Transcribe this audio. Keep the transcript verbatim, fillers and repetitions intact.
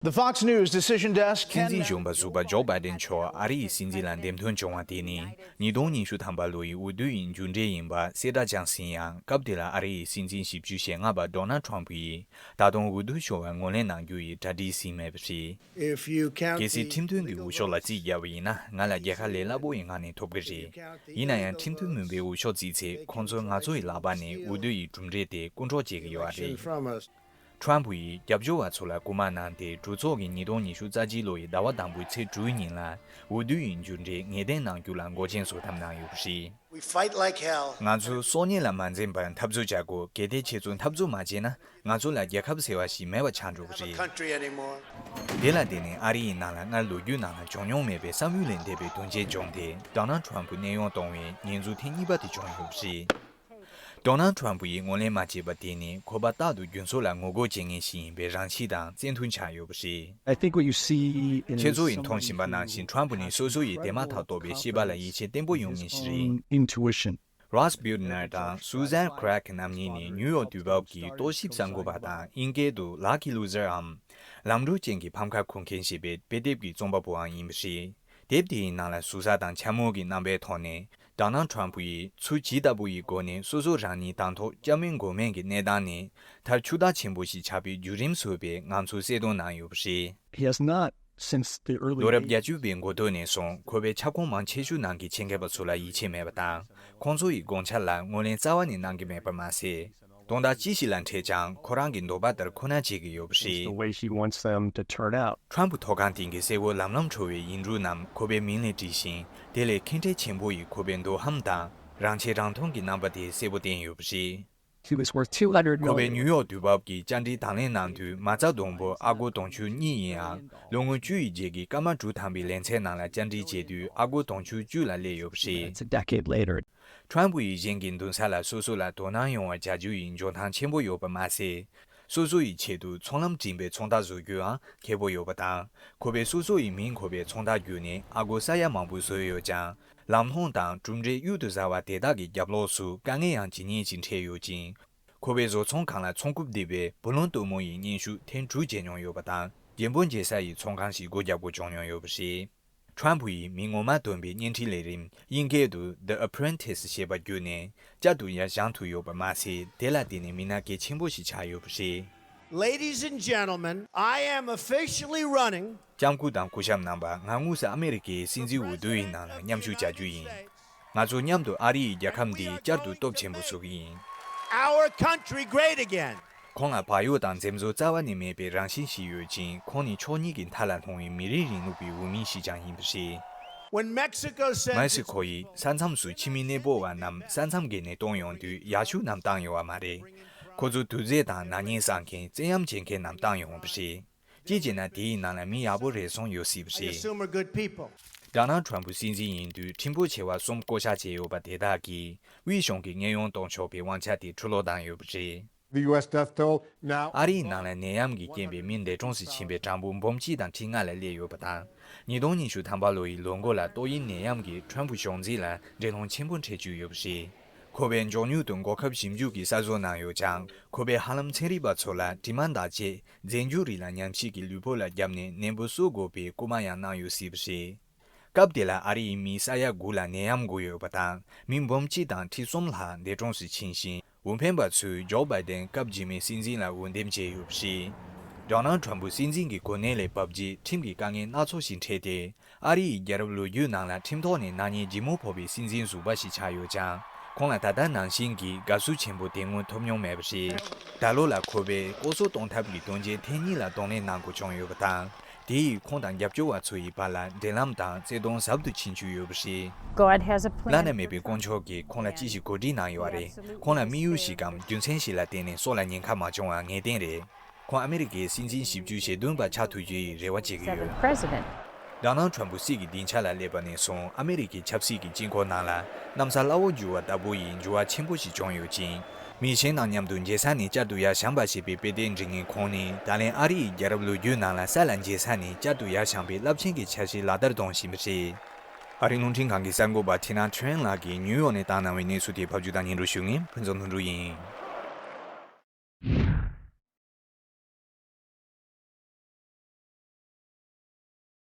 The Fox News Decision Desk སྲིད་འཛིན་གཞོན་པ་ཟུར་པ་ཇོ་བྷའི་ཏན་མཆོག་ཨ་རི་ཡི་སྲིད་འཛིན་ལ་འདེམས་ཐོན་བྱུང་བ་དེ་ནི་ཉིས་སྟོང་ཉི་ཤུ་ཐམ་པ་ལོ་ཡི་འོས་བསྡུ་ཡི་མཇུག་འབྲས་ཡིན་པ་གསལ་བསྒྲགས་ཀྱང་ཟིན་ཡང་སྐབས་དེ་ལ་ཨ་རི་ཡི་སྲིད་འཛིན་བཞི་བཅུ་ཞེ་ལྔ་པ་ཌོ་ནལ་ཊམ་ཕུ་ཡིས་ད་དུང་འོས་བསྡུ་ཤོར་བར་ངོས་ལེན་གནང་རྒྱུ་ཡི་གྲ་སྒྲིག་ཟིན་མེད་པ་རེད། If you count གལ་སྲིད་the ཁྲིམས་མཐུན་གྱི་འོས་ཤོག་ལ་རྩིས་བརྒྱབ་པ་ཡིན་ན་ང་ལ་རྒྱལ་ཁ་ལས་སླ་པོ་ཡི་ངང་ནས་ཐོབ་ཀྱི་རེད། ཡིན་ན་ཡང་ཁྲིམས་མཐུན་མིན་པའི་འོས་ཤོག་བརྩིས་ཚེ་ཁོང་ཚོས་ང་ཚོ་ཡི་ལག་པ་ནས་འོས་བསྡུ་ཡི་གྲུབ་འབྲས་དེ་རྐུ་འཕྲོག་བྱེད་ཀྱི་ཡོད་པ་རེད། ཊམ་ཕུ་ཡིས་རྒྱབ་སྐྱོར་བ་ཚོ་ལ་སྐུལ་མ་གནང་སྟེ་གྲོས་ཚོགས་ཀྱིས་ཉིས་སྟོང་ཉི་ཤུ་རྩ་གཅིག་ལོ་ཡི་ཟླ་བ་དང་པོའི་ཚེས་དྲུག་ཉིན་ལ་འོས་བསྡུ་ཡི་མཇུག་འབྲས་ངེས་གཏན་གནང་རྒྱུ་ལ་འགོག་རྐྱེན་བཟོ་ཐབས་གནང་ཡོད་པ་རེད། We fight like hell. ང་ཚོས་སྲོག་ཉེན་ལ་མ་འཛེམས་པར་འཐབ་རྩོད་བྱ་དགོས། གལ་ཏེ་ཁྱེད་ཚོས་འཐབ་རྩོད་མ་བྱས་ན་ང་ཚོ་ལ་རྒྱལ་ཁབ་ཟེར་བ་ཞིག་མེད་པ་ཆགས་འགྲོ་གི་རེད། Country anymore. དེ་ལ་བརྟེན་ནས་ཨ་རི་ཡི་ནང་ལ་སྔར་ལོ་རྒྱུས་ནང་ལ་བྱུང་མྱོང་མེད་པའི་བསམ་ཡུལ་ལས་འདས་པའི་དོན་རྐྱེན་བྱུང་སྟེ་ཌོ་ནལ་ཊམ་ཕུ་གནས་དབྱུང་གཏོང་བའི་ཉེས་འཛུགས་ཐེངས་གཉིས་པ་དེ་བྱུང་ཡོད་པ་རེད། ཌོ་ནལ་ཊམ་ཕུ་ཡིས་ངོས་ལེན་མ་བྱས་པ་དེ་ནི་ཁོ་པ་རྟག་ཏུ་རྒྱུན་སྲོལ་ལ་ངོ་རྒོལ་བྱེད་མཁན་ཞིག་ཡིན་པའི་རང་ཤེས་དང་བཙན་མཐུན་ཆགས་ཡོད་པ་རེད། I think what you see in ཁྱེད་ཚོ་ཡིས་མཐོང་བཞིན་པ་ནང་བཞིན་ཊམ་ཕུ་ནི་སོ་སོ་ཡི་དེ་མ་ཐག་རྟོགས་པའི་ཤེས་པ་ལ་ཡིད་ཆེས་བརྟན་པོ་ཡོད་མཁན་ཞིག་རེད། Intuition. རོས་བྷིའུ་ནར་དང་སུ་ཟན་ཁྲེག་རྣམ་གཉིས་ནི་ནིའུ་ཡོག་དུས་བབ་ཀྱི་རྟོག་ཞིབ་གསར་འགོད་པ་དང་དབྱིན་སྐད་དུ་Lucky Loser འམ་ལམ་འགྲོ་ཅན་གྱི་ཕམ་ཁ་འཁུར་མཁན་ཞེས་པའི་དཔེ་དེབ་ཀྱི་རྩོམ་པ་པོའང་ཡིན་པ་རེད། དེབ་དེའི་ནང་ལ་ཟུར་ཟ་དང་འཕྱ་སྨོད་ཀྱི་རྣམ་པའི་ཐོག་ནས་ཌོ་ནལ་ཊམ་ཕུ་ཡིས་ཚུལ་ཇི་ལྟ་བུ་ཡི་སྒོ་ནས་སོ་སོ་རང་ཉིད་དང་ཐོག་བཅའ་མིན་མགོ་མིན་གྱི་གནས་སྟངས་ནས་མཐར་ཆུ་རྟ་ཆེན་པོ་ཞིག་ཆགས་པའི་བརྒྱུད་རིམ་བཟོས་པའི་ངང་ཚུལ་གསལ་སྟོན་གནང་ཡོད་པ་རེད། He has not, since the early ལོ་རབས་བརྒྱད་ཅུ་པའི་འགོ་སྟོད་ནས་བཟུང་ཁོ་པའི་ཁྱབ་ཁོངས་མང་ཆེ་ཤོས་ནང་གི་ཆེད་མཁས་པ་ཚོ་ལ་ཡིད་ཆེས་མེད་པ་དང་ཁོང་ཚོ་ཡི་དགོངས་འཆར་ལ་ངོས་ལེན་རྩ་བ་ནས་གནང་གི་མེད་པ་མ་ཟད། དོན་དག་ཅི་ཞིག་ལ་འཕྲད་ཀྱང་ཁོ་རང་གི་འདོད་པ་ལྟར་ཁོ་ན་བྱེད་ཀྱི་ཡོད་པ་རེད། The way he wants them to turn out. ཊམ་ཕུ་ཐོག་ཁང་སྟེང་གི་གསལ་བོ་ལམ་ལམ་འཕྲོ་བའི་ཡིག་འབྲུ་རྣམས་ཁོ་པའི་མིང་ལ་བྲིས་ཤིང་དེ་ལས་ཁེངས་དྲེགས་ཆེན་པོ་ཡིས་ཁོ་པའི་འདོད་ཧམ་དང་རང་ཆེ་རང་མཐོང་གི་རྣམ་པ་དེ་གསལ་པོ་བསྟན་ཡོད་པ་རེད། He was worth two hundred million. ཁོ་པས་ནིའུ་ཡོག་དུས་བབ་ཀྱི་བཅར་འདྲིའི་དང་ལེན་གནང་དུས་མ་རྩ་བསྡོམས་པོ་ཨ་སྒོར་དུང་ཕྱུར་གཉིས་ཡིན་ཡང་ལོ་ངོ་བཅུ་ཡི་རྗེས་ཀྱི་སྐར་མ་དྲུག་ཐམ་པའི་ལེ་ཚན་ནང་ལ་བཅར་འདྲི་བྱས་དུས་ཨ་སྒོར་དུང་ཕྱུར་བཅུ་ལ་སླེབས་ཡོད་པ་རེད། It's a decade later. ཊམ་ཕུ་ཡིས་གཞན་གྱི་མདུན་ས་ལ་སོ་སོ་ལ་དོ་སྣང་ཡོང་བ་བྱ་རྒྱུ་ཡི་འཇོན་ཐང་ཆེན་པོ་ཡོད་པ་མ་ཟད། སོ་སོ་ཡི་ཆེད་དུ་ཚོང་ལམ་འགྲིམ་པའི་ཚོང་རྟགས་བཟོ་རྒྱུའང་མཁས་པོ་ཡོད་པ་དང་ཁོ་པས་སོ་སོ་ཡི་མིང་འཁོད་པའི་ཚོང་རྟགས་བརྒྱུད་ནས་ཨ་སྒོར་ས་ཡ་མང་པོ་བཟོས་ཡོད་ཀྱང་། ལམ་ལྷོང་དང་གྲུབ་འབྲས་གཡུར་དུ་ཟ་བ་དེ་དག་གི་རྒྱབ་ལོགས་སུ་དཀའ་ངལ་ཡང་ཇི་སྙེད་ཅིག་འཕྲད་ཡོད་ཅིང་། ཁོ་པའི་བཟོ་ཚོང་ཁང་ལ་ཚོང་རྐུབ་རྡིབ་པའི་བུ་ལོན་གཏུམ་མོ་ཡི་སྙན་ཞུ་ཐེངས་དྲུག་བརྗེ་མྱོང་ཡོད་པ་དང་རྒྱན་པོ་འབྱེད་ས་ཡི་ཚོང་ཁང་ཞིག་སྒོ་བརྒྱབ་དགོས་བྱུང་མྱོང་ཡོད་པ་རེད། ཊམ་ཕུ་ཡིས་མི་ངོ་མ་སྟོན་པའི་བརྙན་འཕྲིན་ལས་རིམ་དབྱིན་སྐད་དུ་The Apprentice ཞེས་པ་བརྒྱུད་ནས་བསྐྱར་དུ་ཡར་བཞེངས་ཐུབ་ཡོད་པ་མ་ཟད་དེ་ལ་བརྟེན་ནས་མི་སྣ་གལ་ཆེན་པོ་ཞིག་ཆགས་ཡོད་པ་རེད། Ladies and gentlemen, I am officially running. ལྕམ་སྐུ་དང་སྐུ་ཞབས་རྣམ་པ། ང་དངོས་སུ་ཨ་མེ་རི་ཀའི་སྲིད་འཛིན་འོས་བསྡུ་ཡི་ནང་ལ་མཉམ་ཞུགས་བྱ་རྒྱུ་ཡིན། ང་ཚོ་མཉམ་དུ་ཨ་རི་ཡི་རྒྱལ་ཁབ་འདི་བསྐྱར་དུ་སྟོབས་ཆེན་པོ་བཟོ་གི་ཡིན། Our country great again. ཁོང་ལ་བག་ཡོད་དང་འཛེམ་ཟོན་རྩ་བ་ནས་མེད་པའི་རང་བཞིན་ཞིག་ཡོད་ཅིང་ཁོང་ནི་ཕྱོགས་གཉིས་ཀྱི་མཐའ་ལ་ལྷུང་བའི་མི་རིགས་རིང་ལུགས་པའི་འོས་མི་ཞིག་ཀྱང་ཡིན་པ་རེད། When Mexico sent མེག་སི་ཁོ་ཡིས་ས་མཚམས་སུ་ཕྱི་མི་གནས་སྤོ་བ་རྣམས་ས་མཚམས་བརྒལ་ནས་གཏོང་ཡོང་དུས་ཡག་ཤོས་རྣམས་བཏང་ཡོང་བ་མ་རེད། ཁོ་ཚོ་དུས་ཚོད་དང་ནག་ཉེས་བསགས་མཁན་བཙན་གཡེམ་བྱེད་མཁན་རྣམས་བཏང་ཡོང་བ་རེད། གཅིག་བྱས་ན་དེའི་ནང་ལ་མི་ཡག་པོ་རེ་ཟུང་ཡོད་སྲིད་པ་I རེད། Assume are good people. ཌོ་ནལ་ཊམ་ཕུ་སྲིད་འཛིན་ཡིན་དུས་ཁྲིམས་དཔོན་ཆེ་བ་གསུམ་བསྐོ་བཞག་བྱས་ཡོད་པ་དེ་དག་གིས་དབུས་གཞུང་གི་གནས་དབྱུང་གཏོང་ཆོག་པའི་དབང་ཆ་དེ་འཕྲོ་བརླག་བཏང་ཡོད་པ་རེད། The U S death toll now ཨ་རིའི་ནང་ལ་ནད་ཡམས་ཀྱི་རྐྱེན་པས་མི་འདས་གྲོངས་སུ་ཕྱིན་པའི་གྲངས་འབོར་འབུམ་གཅིག་དང་ཁྲི་ལྔ་ལ་སླེབས་ཡོད་པ་དང་། ཉིས་སྟོང་ཉི་ཤུ་ཐམ་པ་ལོ་ཡི་ལོ་མགོ་ལ་ཏོག་དབྱིབས་ནད་ཡམས་ཀྱིས་ཊམ་ཕུ་གཞུང་འཛིན་ལ་འགྲན་སློང་ཆེན་པོ་འཕྲད་བཅུག་ཡོད་པ་རེད། ཁོ་པས་མགྱོགས་མྱུར་དུ་འགོག་ཁབ་ཞིབ་འཇུག་གི་གསར་བཟོ་གནང་ཡོད་ཀྱང་། ཁོ་པས་ཧ་ལམ་ཚན་རིག་པ་ཚོ་ལ་དྲི་མ་འདག་ཆེད་རྫས་འགྱུར་རིགས་ལ་ཉམས་ཞིབ་ཀྱི་ལུས་པོ་ལ་བརྒྱབ་ནས་ནད་འབུ་གསོ་དགོས་པའི་སྐུལ་མ་ཡང་གནང་ཡོད་སྲིད་པ་རེད། སྐབས་དེ་ལ་ཨ་རི་ཡི་མི་ས་ཡ་དགུ་ལ་ནད་ཡམས་འགོས་ཡོད་པ་དང་མི་འབུམ་གཅིག་དང་ཁྲི་གསུམ་ལྷག་འདས་གྲོངས་སུ་ཕྱིན་ཞིང་། འོས་འཕེན་པ་ཚོས་ཇོ་བྷའི་ཏན་སྐབས་རྗེས་མའི་སྲིད་འཛིན་ལ་འོས་འདེམས་བྱས་ཡོད་པ་རེད། ཌོ་ནལ་ཊམ་ཕུ་སྲིད་འཛིན་གྱི་གོ་གནས་ལས་བབས་རྗེས་ཁྲིམས་ཀྱི་དཀའ་ངལ་སྣ་ཚོགས་ཤིག་འཕྲད་དེ། ཨ་རི་ཡི་རྒྱལ་རབས་ལོ་རྒྱུས་ནང་ལ་ཁྲིམས་ཐོག་ནས་ནག་ཉེས་ལྗིད་མོ་ཕོག་པའི་སྲིད་འཛིན་ཟུར་པ་ཞིག་ཆགས་ཡོད་ཀྱང་། ཁོང་ལ་ད་ལྟ་ནང་བཞིན་གྱི་དགའ་བསུ་ཆེན་པོ་དེ་སྔོན་ཐོབ་མྱོང་མེད་པ་རེད། ད་ལོ་ལ་ཁོ་པས་ལྐོག་ཟ་གཏོང་ཐབས་ཀྱི་དོན་རྐྱེན་ཐེངས་གཉིས་ལ་གདོང་ལེན་གནང་དགོས་བྱུང་ཡོད་པ་དང་། དེ་ཡིས་ཁོང་དང་རྒྱབ་སྐྱོར་བ་ཚོ་ཡི་བར་ལ་འབྲེལ་ལམ་དང་བརྩེ་དུང་ཟབ་ཏུ་ཕྱིན་བཅུག་ཡོད་པ་རེད། God has a plan བླ་ན་མེད་པའི་དཀོན་མཆོག་གིས་ཁོང་ལ་ཅི་ཞིག་གོ་སྒྲིག་གནང་ཡོད་པ་རེད། ཁོང་ལ་དམིགས་ཡུལ་ཞིག་གམ་རྒྱུ་མཚན་ཞིག་ལ་བརྟེན་ནས་སྲོག་ལ་ཉེན་ཁ་མ་བྱུང་བ་ངེས་གཏན་རེད། ཁོང་ཨ་མེ་རི་ཀའི་སྲིད་འཛིན་བཞི་བཅུ་ཞེ་བདུན་པ་ཆགས་ཐུབ་རྒྱུ་ཡི་རེ་བ་བྱེད་ཀྱི་ཡོད། President. ཌོ་ནལ་ཊམ་ཕུ་སྲིད་ཀྱི་སྡིངས་ཆ་ལ་སླེབས་པ་ནས་བཟུང་ཨ་མེ་རི་ཀའི་ཆབ་སྲིད་ཀྱི་དཀྱིལ་འཁོར་ནང་ལ་གནམ་ས་སླ་བོར་འགྱུར་བ་ལྟ་བུ་ཡི་འགྱུར་བ་ཆེན་པོ་ཞིག་བྱུང་ཡོད་ཅིང་། མི་གཞན་དང་མཉམ་དུ་མཇལ་ས་ནས་བསྐྱར་དུ་ཡར་བཞེངས་པ་ཞེས་པའི་དཔེ་དེབ་འབྲི་མཁན་ཁོང་ནི་ད་ལན་ཨ་རི་ཡི་རྒྱལ་རབས་ལོ་རྒྱུས་ནང་ལ་ས་ལ་མཇལ་ས་ནས་བསྐྱར་དུ་ཡར་བཞེངས་པའི་རླབས་ཆེན་གྱི་འཆར་གཞི་ལག་བསྟར་གཏོང་བཞིན་པ་རེད། ཨ་རིའི་རླུང་འཕྲིན་ཁང་གི་གསར་འགོད་པ་ཐི་ན་ཁྲེན་ལགས་ཀྱིས་ནིའུ་ཡོག་ནས་བཏང་གནང་བའི་གནས་ཚུལ་དེ་ཕབ་སྒྱུར་དང་སྙན་སྒྲོན་ཞུ་མཁན་ཕུན་ཚོགས་ལྷུན་གྲུབ་ཡིན།